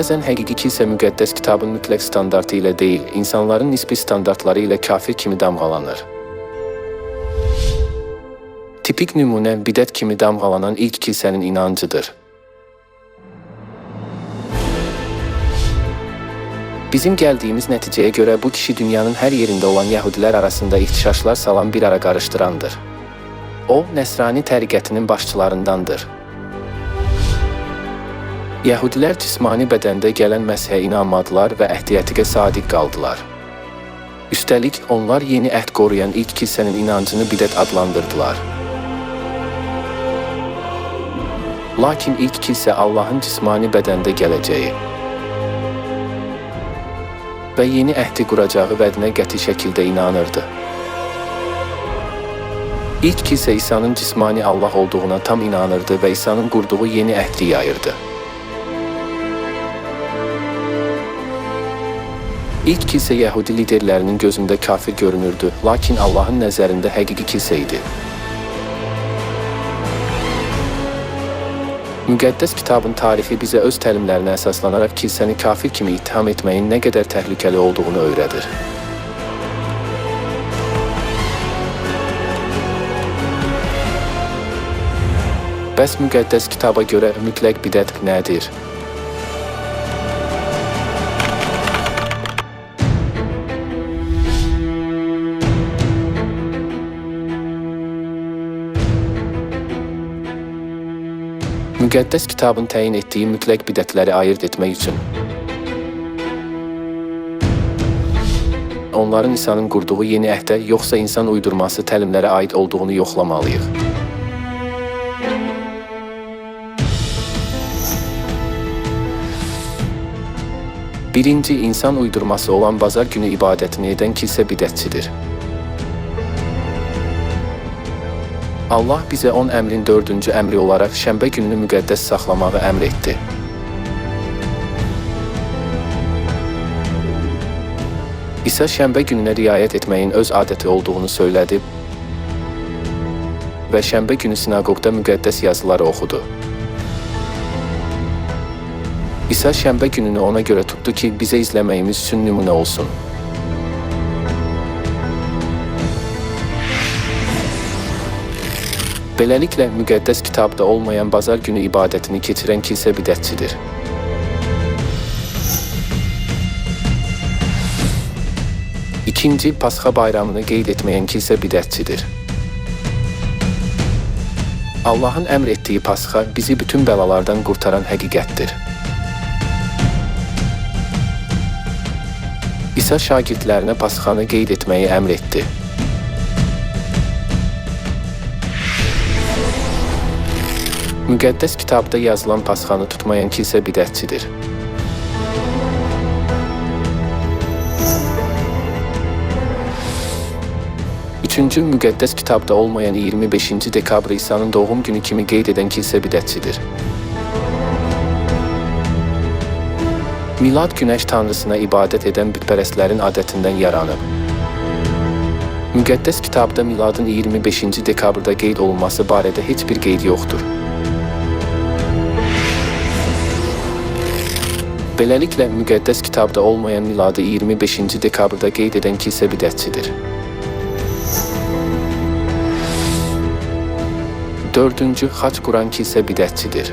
Bəzən həqiqi kilsə müqəddəs kitabın mütləq standartı ilə deyil, insanların nisbi standartları ilə kafir kimi damğalanır. Tipik nümunə bidət kimi damğalanan ilk kilsənin inancıdır. Bizim gəldiyimiz nəticəyə görə bu kişi dünyanın hər yerində olan yəhudilər arasında ihtişaşlar salan bir ara qarışdırandır. O, Nəsrani təriqətinin başçılarındandır. Yəhudilər cismani bədəndə gələn Məsihə inanmadılar və əhd-i-ətiqə sadiq qaldılar. Üstəlik, onlar yeni əhd qoruyan ilk kilsənin inancını bidət adlandırdılar. Lakin ilk kilsə Allahın cismani bədəndə gələcəyi və yeni əhdi quracağı vədinə qəti şəkildə inanırdı. İlk kilsə İsa'nın cismani Allah olduğuna tam inanırdı və İsa'nın qurduğu yeni əhdi yayırdı. İlk kilsə Yəhudi liderlərinin gözündə kafir görünürdü, lakin Allahın nəzərində həqiqi kilsə idi. Müqəddəs kitabın tarixi bizə öz təlimlərinə əsaslanaraq kilsəni kafir kimi ittiham etməyin nə qədər təhlükəli olduğunu öyrədir. Bəs müqəddəs kitaba görə mütləq bidət nədir? Müqəddəs kitabın təyin etdiyi mütləq bidətləri ayırd etmək üçün onların İsa'nın qurduğu yeni əhdə yoxsa insan uydurması təlimlərə aid olduğunu yoxlamalıyıq. Birinci, insan uydurması olan bazar günü ibadətini edən kilsə bidətçidir. Allah bizə 10 əmrin 4-cü əmri olaraq şənbə gününü müqəddəs saxlamağı əmr etdi. İsa şənbə gününə riayət etməyin öz adəti olduğunu söylədi və şənbə günü sinaqoqda müqəddəs yazıları oxudu. İsa şənbə gününü ona görə tutdu ki, bizə izləməyimiz üçün nümunə olsun. Beləliklə, müqəddəs kitabda olmayan bazar günü ibadətini keçirən kilsə bidətçidir. İkinci, Pasxa bayramını qeyd etməyən kilsə bidətçidir. Allahın əmr etdiyi Pasxa bizi bütün bəlalardan qurtaran həqiqətdir. İsa şagirdlərinə Pasxanı qeyd etməyi əmr etdi. Müqəddəs kitabda yazılan Pasxanı tutmayan kilsə bidətçidir. Üçüncü, müqəddəs kitabda olmayan 25-ci dekabr İsa'nın doğum günü kimi qeyd edən kilsə bidətçidir. Milad günəş tanrısına ibadət edən bütpərəstlərin adətindən yaranıb. Müqəddəs kitabda miladın 25-ci dekabrda qeyd olunması barədə heç bir qeyd yoxdur. Beləliklə, müqəddəs kitabda olmayan miladı 25-ci dekabrda qeyd edən kilsə bidətçidir. Dördüncü, xaç quran kilsə bidətçidir.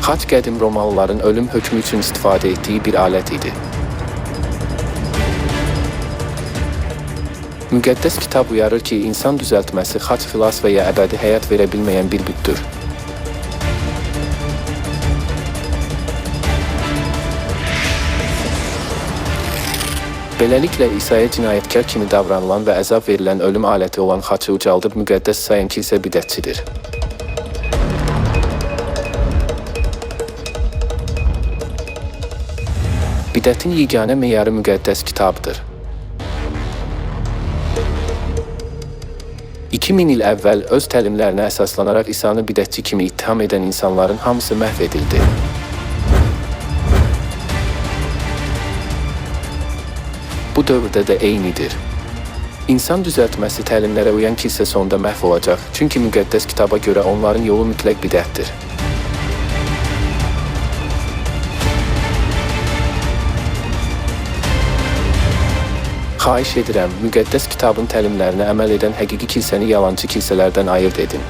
Xaç qədim Romalıların ölüm hökmü üçün istifadə etdiyi bir alət idi. Müqəddəs kitab uyarır ki, insan düzəltməsi xaç xilas və ya əbədi həyat verə bilməyən bir bütdür. Beləliklə, İsa'ya cinayətkar kimi davranılan və əzab verilən ölüm aləti olan xaçı ucaldıb müqəddəs sayan kilsə bidətçidir. Bidətin yeganə meyarı müqəddəs kitabdır. 2000 il əvvəl öz təlimlərinə əsaslanaraq İsa'nı bidətçi kimi ittiham edən insanların hamısı məhv edildi. Bu dövrdə də eynidir. İnsan düzəltməsi təlimlərə uyan kilsə sonda məhv olacaq, çünki müqəddəs kitaba görə onların yolu mütləq bidətdir. Xahiş edirəm, müqəddəs kitabın təlimlərinə əməl edən həqiqi kilsəni yalançı kilsələrdən ayırd edin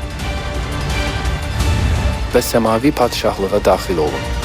və səmavi padşahlığa daxil olun.